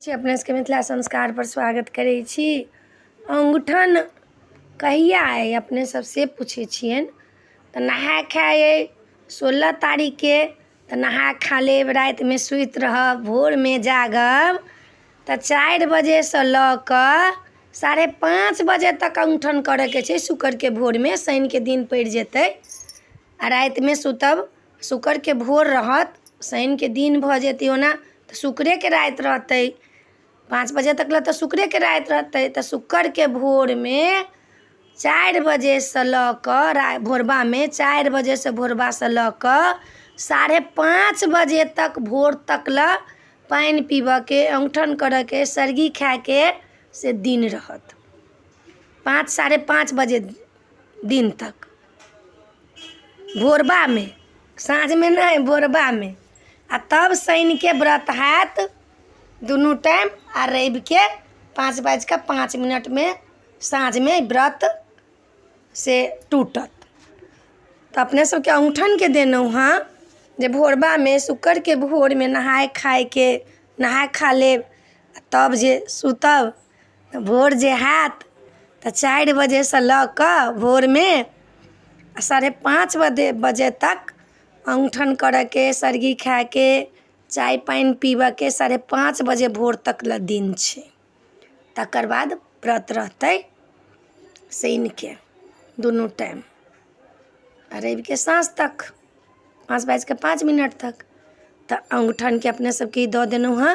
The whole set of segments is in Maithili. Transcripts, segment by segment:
छी अपने सबके मिथिला संस्कारपर स्वागत करै छी। अङ्गूठन कहिया अइ अपने सब से पूछै छियनि तऽ नहाय खाय अइ 16 तारीखके, तऽ नहा खा लेब, रातिमे सुति रहब, भोरमे जागब तऽ 4 बजेसँ लऽ कऽ 5:30 बजे तक अङ्गूठन करऽके छै। शुक्रके भोरमे, शनिके दिन पड़ि जेतै आओर रातिमे सुतब, शुक्रके भोर रहत, शनिके दिन भऽ जेतै। ओना तऽ शुक्रेके राति रहतै, 5 बजे तक लए तऽ शुक्रेके राति रहतै। तऽ शुक्रके भोरमे 4 बजेसँ लऽ कऽ, भोरबामे 4 बजेसँ, भोरबासँ लऽ कऽ 5:30 बजे तक भोर तक लए पानि पीबऽके, अङ्गूठन करऽके, सरगी खाइके से दिन रहत, 5 5:30 बजे दिन तक भोरबामे, साँझमे नहि, भोरबामे। आ तब शनिके व्रत हैत दुनू टाइम आ रविके 5 बाजि कऽ 5 मिनटमे साँझमे व्रत से टूटत। तऽ अपने सबके अङ्गूठनके देलहुँ हँ जे भोरबामे शुक्रके भोरमे नहाय खायके, नहा खा लेब आ तब जे सुतब तऽ भोर जे हैत तऽ 4 बजेसँ लऽ कऽ भोरमे 5:30 बजे तक अङ्गूठन करऽके, सरगी खाइके, चाय पानि पीबऽके 5:30 बजे भोर तक लए दिन छै। तकर बाद व्रत रहतै शनिके दुनू टाइम आ रविके साँझ तक 5 बाजि कऽ 5 मिनट तक। तऽ अङ्गूठनके अपने सबके ई दऽ देलहुँ हँ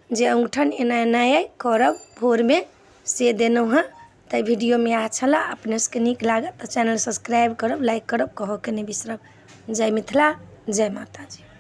जे अङ्गूठन एना एना अइ करब भोरमे, से देलहुँ हँ। तऽ वीडियोमे इएह छलऽ। अपने सबके नीक लागत तऽ चैनल सब्सक्राइब करब, लाइक करब, कहऽके नहि बिसरब। जय मिथिला, जय माताजी।